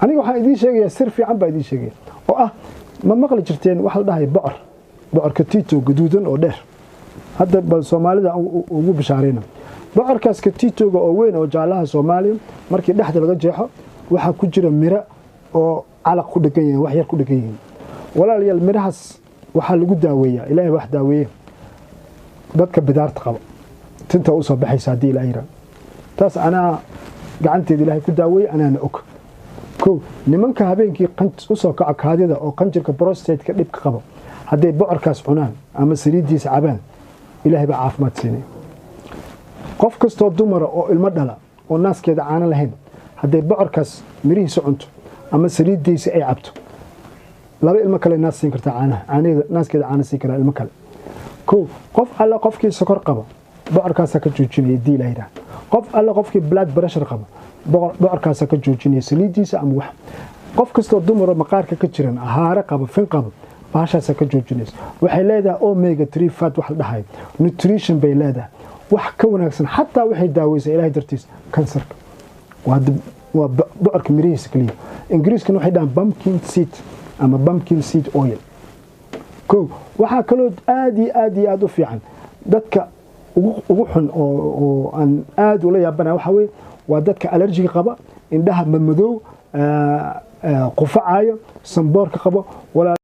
Aniga waxaan idiin sheegayaa sir fiican baa idiin sheegaya oo ah, ma maqli jirteen wax la dhahay bocor, bocorka Tito gaduudan oo dheer? Hadda bal Soomaalida ugu bishaarayna bocorkaas katitoga oo weyn oo jaalaha Soomaaliya, markii dhexda laga jeexo waxaa ku jira miro oo calaq ku dhegan yihiin, wax yar ku dhegan yihiin. Walaalayaal, mirahaas waxaa lagu daaweeyaa, Ilaahay wax daaweeye, dadka bidaarta qaba tinta usoo baxaysa haddii Ilaah yiraa. Taas anaa gacanteeda Ilaahay ku daaweeye, anaana og. Kow, nimanka habeenkii usoo kaco kaadida oo qanjirka prostate-ka dhibka qabo, hadday bocorkaas cunaan ama saliiddiisa cabaan, Ilaahay baa caafimaad siinaya. Qof kastoo dumara oo ilmo dhala oo naaskeeda caano lahayn, hadday bocorkaas mirihiisa cunto ama saliiddiisa ay cabto, laba ilmo kale naas siin kartaa, caanaha caanaheeda naaskeeda caano siin karaa ilmo kale. Kow, qof alle qofkii sokor qaba bocorkaasaa ka joojinaya dii Ilaah yidhaah. Qof alle qofkii blood pressure qaba bocorkaasaa ka joojinaya, saliiddiisa ama wax. Qof kastoo dumaro maqaarka ka jiran, haare qaba, fin qaba, bahashaasaa ka joojinaysa. Waxay leedahay omega 3 fat wax la dhahayo, nutrition bay leedahay, wax ka wanaagsan. Xataa waxay daaweysaa, Ilahay dartiis, kansarka. Waa bocorka mirihiisa keliya. Ingiriiskana waxay dhahaan pumpkin seed ama pumpkin seed oil. Kow, waxaa kaloo aad iyo aad iyo aad u fiican dadka ugu xun oo aan aad ula yaabanaya waxaa weye waa dadka allergy-ga qaba, indhaha madmadow, qufacayo, samboorka qabo. Walaa.